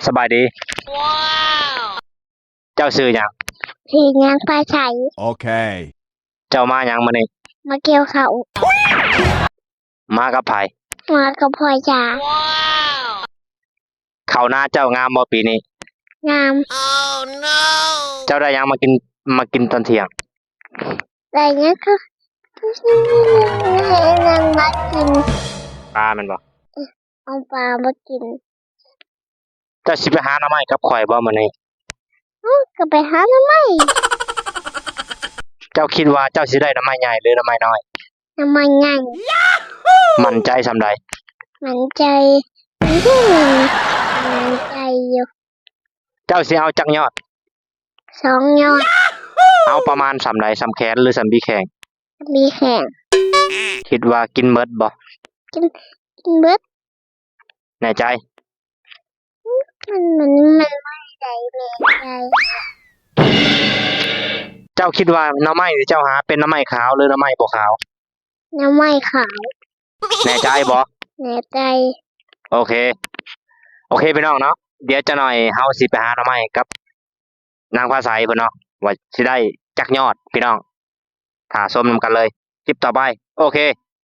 ສະບາຍດີ. ເຈົ້າຊື່ຫຍັງ? ຊື່ນາງຟ້າໃສ. ໂອເຄ. ເຈົ້າມາຫຍັງມື້ນີ້? ມາກ່ຽວເຂົ້າ. ມາກັບໃຜ? ມາກັບພໍ່ຍ່າ. ເຂົ້ານາເຈົ້າງາມບໍ່ປີນີ້? ງາມ. ເຈົ້າໄດ້ຫຍັງມາກິນ ມາກິນຕອນທ່ຽງ? ໄດ້ຫຍັງກໍ ຫຍັງມາກິນ. ປາແມ່ນບໍ່? ເອົາປາມາກິນ. ເຈົ້າຊິໄປຫາໜໍ່ໄມ້ກັບຂ້ອຍບໍ່ມື້ນີ້? ເອີ ກໍໄປຫາໜໍ່ໄມ້. ເຈົ້າຄິດວ່າເຈົ້າຊິໄດ້ໜໍ່ໄມ້ໃຫຍ່ ຫຼື ໜໍ່ໄມ້ນ້ອຍ? ໜໍ່ໄມ້ໃຫຍ່. ໝັ້ນໃຈສ່ຳໃດ? ໝັ້ນໃຈ ໝັ້ນໃຈຢູ່. ເຈົ້າຊິເອົາຈັກຍອດ? ສອງຍອດ. ເອົາປະມານສ່ຳໃດ? ສ່ຳແຂນ ຫຼື ສ່ຳບີແຂ້ງ? ບີແຂ້ງ. ຄິດວ່າກິນເບິດບໍ່? ກິນ ກິນເບິດ. ແນ່ໃຈ? ມັນ ມັນ ມັນບໍ່ໄດ້ແນ່ໃຈ. ເຈົ້າຄິດວ່າໜໍ່ໄມ້ທີ່ເຈົ້າຫາເປັນໜໍ່ໄມ້ຂາວ ຫຼື ໜໍ່ໄມ້ບໍ່ຂາວ? ໜໍ່ໄມ້ຂາວ. ແນ່ໃຈບໍ່? ແນ່ໃຈ. ໂອເຄ ໂອເຄພີ່ນ້ອງເນາະ, ດຽວຈັກໜ້ອຍເຮົາຊິໄປຫາໜໍ່ໄມ້ກັບນາງຟ້າໃສເພິ່ນເນາະ ວ່າຊິໄດ້ຈັກຍອດພີ່ນ້ອງ, ຖ້າຊົມນຳກັນເລີຍຄລິບຕໍ່ໄປ. ໂອເຄ.